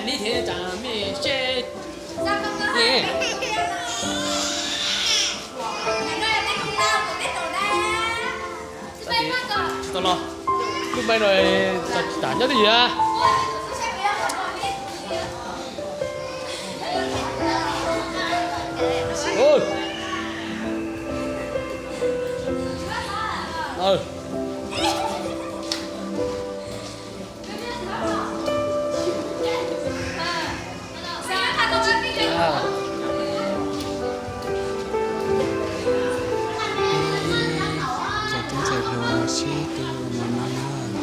Ib thiab tsam mej seb ne. Tsis tau los, lub maiv no tsis tas nyob twj ywm. Peb ntxhais tub ntxhais hluas sib tw ua mov no na.